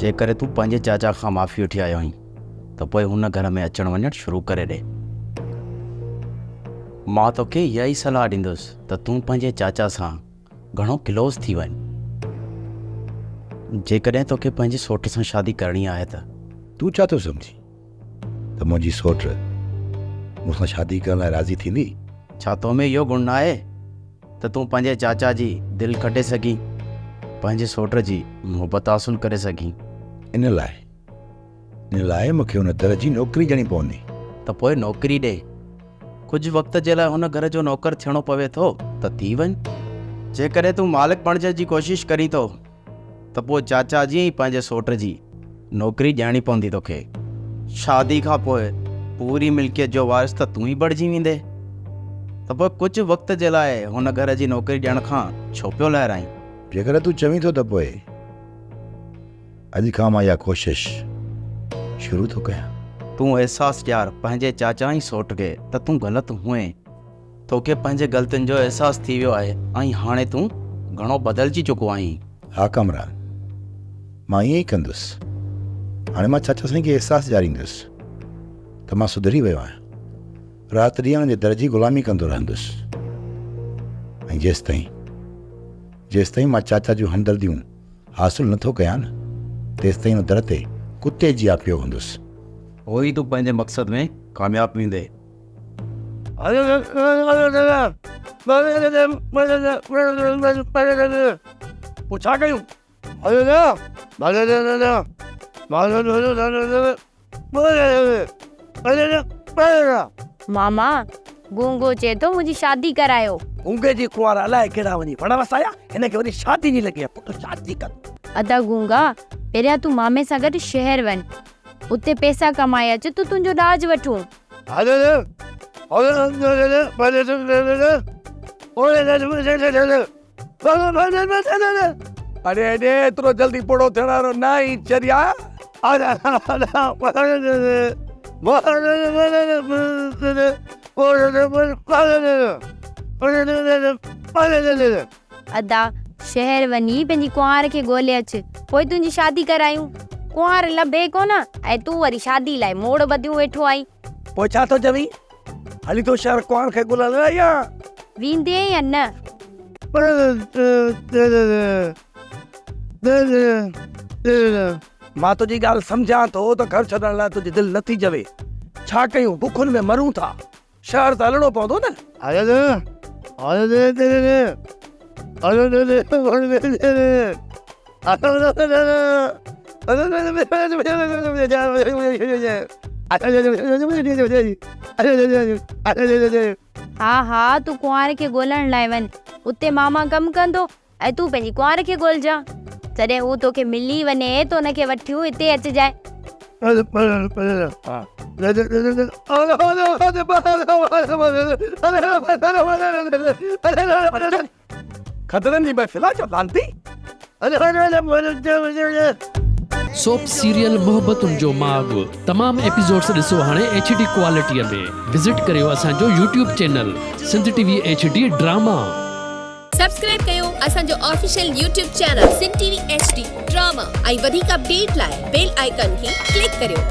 جيڪڏهن تون پنهنجي چاچا کان معافي وٺي آيو آهين ته پوء هن گهر ۾ اچڻ وڃڻ شروع ڪري ڏي. مان توکي اها ئي صلاح ڏيندس ته تون پنهنجي چاچا سان گهڻو ڪلوز ٿي وڃ. جيڪڏهن توکي پنهنجي سوٽ سان شادي ڪرڻي آهي ته. تون ڇا ٿو سمجهين ته منهنجي سوٽ مون سان شادي ڪرڻ لاء راضي ٿيندي؟ ڇا تو ۾ اهو گڻ ناهي ته تون پنهنجي چاچا جي دل کٽي سگهين، پنهنجي سوٽ جي محبت حاصل ڪري سگهين؟ ان لاء، ان لاء مون کي ان در جي نوڪري ڏيڻي پوندي. ته پوء نوڪري ڏي. ڪجهه وقت جي لاء هن گهر جو نوڪر ٿيڻو پوي ٿو ته ٿي وڃ. جيڪڏهن تون مالڪ بڻجڻ جي ڪوشش ڪرين ٿو ته پوء چاچا جي ۽ پنهنجي سوٽ جي نوڪري ڏيڻي پوندي توکي. شادي کان پوء پوري ملڪيت جو وارث ته تون ئي بڻجي ويندين ته پوء ڪجهه وقت جي لاء هن گهر جي نوڪري ڏيڻ کان ڇو پيو لهرائين؟ جيڪڏهن تون چوين ٿو ته پوء اڄ کان مان اها ڪوشش شروع ٿو ڪيان. تون احساس ڏيار پنهنجي چاچا ۽ سوٽ کي ته تون غلط هئين. توکي پنهنجي غلطين جو احساس ٿي ويو آهي ۽ هاڻي تون گهڻو بدلجي چڪو آهين. ها ڪامران، مان ائين ئي ڪندس. هاڻي مان چاچا سائين کي احساس ڏياريندس ته مان سڌري ويو آهيان. رات ڏينهن ان جي در جي غلامي ڪندو رهندس ۽ جيستائين جيستائين مان چاچا جون همدرديون حاصل نه ٿو ڪيان نه، تيستائين ان در تي ڪتي جيان پيو هوندس. پوء ئي تون پنهنجي مقصد ۾ ڪامياب ويندين. پوء ڇا ڪيون؟ ماما، گونگو چئي ٿو منهنجي شادي ڪرايو. گونگي جي ڪنوار الائي ڪهڙا وڃي وڻ وسايا، هن کي وري شادي جي لڳي آهي، پٽ شادي ڪر. ادا گونگا، پهريان تون مامي سان گڏ شهر وڃ، اتي پئسا ڪمائي اچ ته تنهنجو ڏاج وٺون. اڙي اڙي ايترو جلدي پوڙهو ٿيڻ وارو نه آهين چريا. ادا شهر وڃي پنهنجي ڪنوار کي ڳولي اچ پوء تنهنجي شادي ڪرايون. ڪنوار لڀي ڪونه ۽ تون وري شادي لاء موڙ ٻڌيون ويٺو آهين. پوء ڇا ٿو چوين؟ هلي ٿو شهر ڪنوار کي ڳولڻ لاء يا؟ ويندين يا نه؟ مان تنهنجي ڳالهه سمجهان ٿو ته گهر ڇڏڻ لاء تنهنجي دل نٿي چوي. ڇا ڪيون بکن ۾ مرون ٿا. شهر ته هلڻو پوندو نه. ها ها تون ڪنوار کي ڳولڻ لاء وڃ. اتي ماما ڪم ڪندو ۽ تون پنهنجي ڪنوار کي ڳولجان. جڏهن هو توکي ملي وڃي ته ان کي وٺيون هتي اچجانء. کدڙن جي محفل آ ڇا لعنتي. سوپ سيريل محبتن جو ماڳ تمام ايپيسوڊس ڏسو هاڻي ايڇ ڊي ڪوالٽي ۾ وزٽ ڪريو اسان جو YouTube channel Sindh T V H D drama. Subscribe ڪيو اسان جو official YouTube channel Sindh T V H D drama ۽ وڌيڪ اپڊيٽ لاء بيل آئيڪان کي ڪلڪ ڪريو.